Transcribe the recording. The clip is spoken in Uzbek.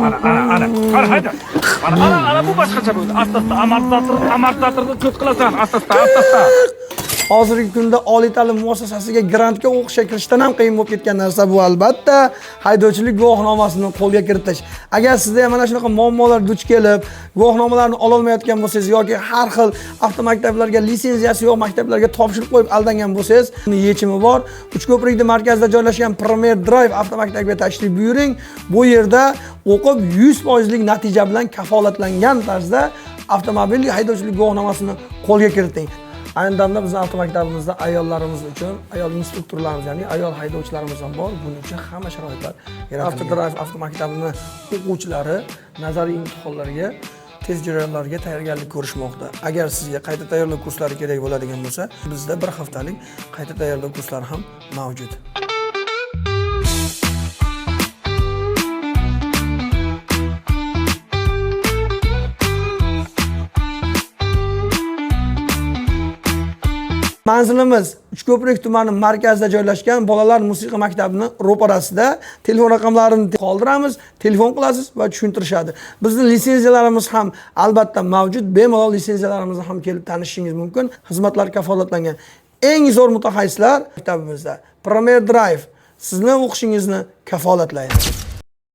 Ana, ana, ana. Qara, hayda. Ana, ana, ana, bu boshqacha bo'ldi. Asta-asta amortizatorni cho't qilasan. Asta-asta, asta-asta. Hozirgi kunda oliy ta'lim muassasasiga grantga o'qishga kirishdan ham qiyin bo'lib ketgan narsa bu albatta haydovchilik guvohnomasini qo'lga kiritish. Agar sizda ham mana shunaqa muammolar duch kelib, guvohnomalarni ololmayotgan bo'lsangiz yoki har xil avtomaktablarga lisenziyasi yo'q maktablarga topshirib qo'yib aldangan bo'lsangiz, buni yechimi bor. Uchko'prikni markazida joylashgan Premier Drive avtomaktabiga tashrif buyuring. Bu yerda o'qib 100% lik natija bilan kafolatlangan tarzda avtomobil haydovchilik guvohnomasini qo'lga kiriting. Ayni damda bizni avtomaktabimizda ayollarimiz uchun ayol instruktorlarimiz, ya'ni ayol haydovchilarimiz ham bor. Buning uchun hamma sharoitlar yaratilgan. Avtodrive avtomaktabini o'quvchilari nazariy imtihonlarga, test jarayonlariga tayyorgarlik ko'rishmoqda. Agar sizga qayta tayyorlov kurslari kerak bo'ladigan bo'lsa, bizda bir haftalik qayta tayyorlov kurslari ham mavjud. Manzilimiz Uchko'prik tumani markazida joylashgan bolalar musiqa maktabini ro'parasida. Telefon raqamlarini qoldiramiz, telefon qilasiz va tushuntirishadi. Bizning lisenziyalarimiz ham albatta mavjud. Bemalol lisenziyalarimizni ham kelib tanishishingiz mumkin. Xizmatlar kafolatlangan. Eng zo'r mutaxassislar maktabimizda. Premier Drive sizni o'qishingizni kafolatlaydi.